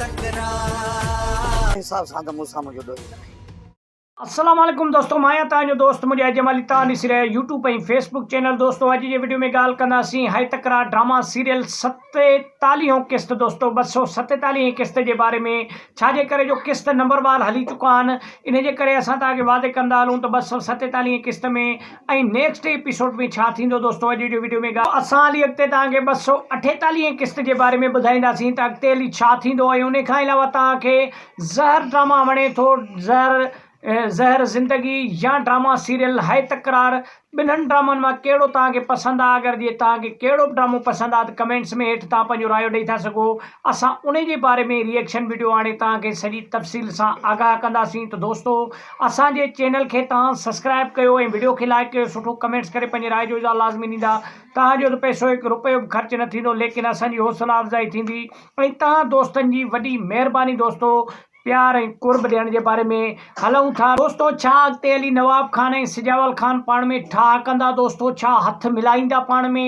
تڪرار. حساب سان ته مون سان منهنجو ڏوهه ئي ناهي. السلام عليڪم دوستو مان آهيان توهان جو دوست مجاهد جمالي توهان ڏسي رهيا آهيو يوٽيوب ۽ فيسبوڪ چينل دوستو اڄ جي وڊيو ۾ ڳالهه ڪنداسين هاء تڪرار ڊراما سيريل ستيتاليهون قسط دوستو 247 هين قسط جي باري ۾ ڇا جي ڪري جو قسط نمبر وار هلي چڪا آهن انهي جي ڪري اسان توهان کي واضح ڪندا هلون ته 247 هين قسط ۾ ۽ نيڪسٽ ايپيسوڊ ۾ ڇا ٿيندو دوستو اڄ جو وڊيو ۾ ڳالهه اسان هلي اڳتي توهان کي 248 هين قسط جي باري ۾ ٻڌائينداسين ته اڳتي هلي ڇا ٿيندو ۽ انهي کان علاوه توهان کي زهر ڊراما وڻي ٿو زهر زهر زندگي يا ڊراما سيريل هاء تڪرار ٻنهن ڊرامن مان ڪهڙو توهان کي پسند آ اگر جي توهان کي ڪهڙو به ڊرامو پسند آ ته ڪمينٽس ۾ هيٺ توهان پنهنجو رايو ڏئي ٿا سگهو اسان انهي جي باري ۾ ري ايڪشن وڊيو آڻي توهان کي سڄي تفصيل سان آگاهه ڪنداسين ته دوستو اسان جي چينل کي توهان سسڪرائب ڪيو ۽ وڊيو کي لائڪ ڪيو سٺو ڪمينٽس ڪري پنهنجي راء جو اظهار لازمي ڏيندا توهان جو ته پئسو هڪ روپيو به خرچ نه ٿيندو ليڪن اسان جي حوصلا افزائي ٿيندي ۽ توهان دوستن جي وڏي مهرباني دوستو پيار ۽ قرب ڏيڻ جي باري ۾ هلون ٿا. دوستو ڇا اڳتي هلي نواب خان ۽ سجاول خان پاڻ ۾ ٺاهه ڪندا دوستو ڇا هٿ ملائيندا پاڻ ۾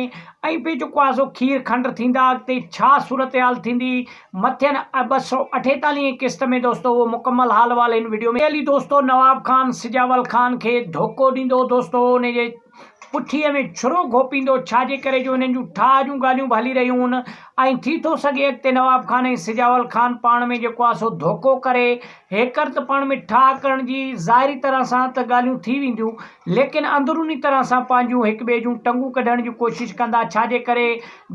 ۽ پي جيڪو آهي سو کير کنڊ ٿيندا اڳتي ڇا صورتحال ٿيندي مٿين 248 هين قسط ۾ دوستو اهو مڪمل حال احوال هن وڊيو ۾ هلي دوستو نواب خان سجاول خان کي ڌوڪو ڏيندو دوستو ان جي پٺيء ۾ ڇرو گهوپيندو، ڇا جي ڪري جو هنن جون ٺاهه جون ڳالهيون به هلي رهيون هن ۽ ٿي ٿو سگهي اڳتي نواب خان ۽ سجاول خان پاڻ ۾ جيڪو آهي سو ڌوڪو ڪري هيڪر ته پاڻ ۾ ٺاهه ڪرڻ جي ظاهري طرح سان ته ڳالهيون ٿي وينديون ليڪن اندروني طرح سان پنهنجون هڪ ٻئي جون ٽنگون ڪڍڻ جون ڪوشش ڪندا ڇا جي ڪري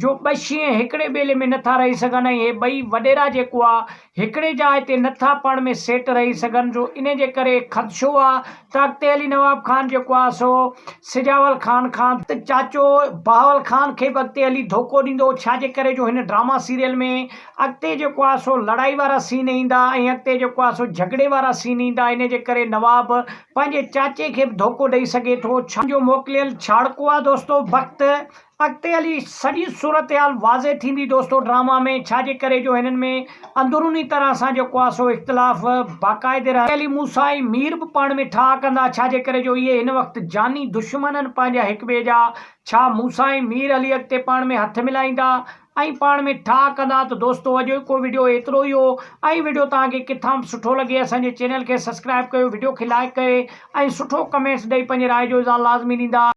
جو ٻه شينهن هڪڙي ٻيلي ۾ نٿا رهي سگهن ۽ هي ٻئي وڏيرا جيڪو آ هڪڙي جاء تي نه ٿا پاڻ ۾ سيٽ رهي سگهن جو انهي جي ڪري خدشو آ ته اڳتي هلي نواب خان جيڪو آ سو سجاول خان کان ته چاچو بهاول خان کي به اڳتي هلي ڌوڪو ڏيندو ڇا جي ڪري جو هن ڊراما سيريل ۾ اڳتي جيڪو آ سو لڙائي وارا سين ايندا ۽ اڳتي جيڪو آ سو جهڳڙي وارا سين ايندا انهي جي ڪري نواب پنهنجي چاچي کي به ڌوڪو ڏئي سگهي ٿو ڇا جو موڪليل ڇاڙڪو آ دوستو بخت اڳتي هلي سڄي صورتحال واضح ٿيندي دوستو ڊراما ۾ ڇا جي ڪري جو هنن ۾ اندروني طرح سان جيڪو آهي سو اختلاف باقاعدي رهن علي موسيٰ ۽ مير به پاڻ ۾ ٺاهه ڪندا ڇا جي ڪري جو اهي هن وقت جاني دشمن آهن پنهنجا هڪ ٻئي جا ڇا موسيٰ ۽ مير هلي اڳتي پاڻ ۾ هٿ ملائيندا ۽ پاڻ ۾ ٺاهه ڪندا ته دوستو اڄوڪو وڊيو ايترو ئي هو ۽ وڊيو توهان کي ڪٿان به سٺو لڳي اسان جي چينل کي سبسڪرائب ڪيو وڊيو کي لائڪ ڪري ۽ سٺو ڪمينٽس ڏئي پنهنجي راء جو اظهار لازمي ڏيندا.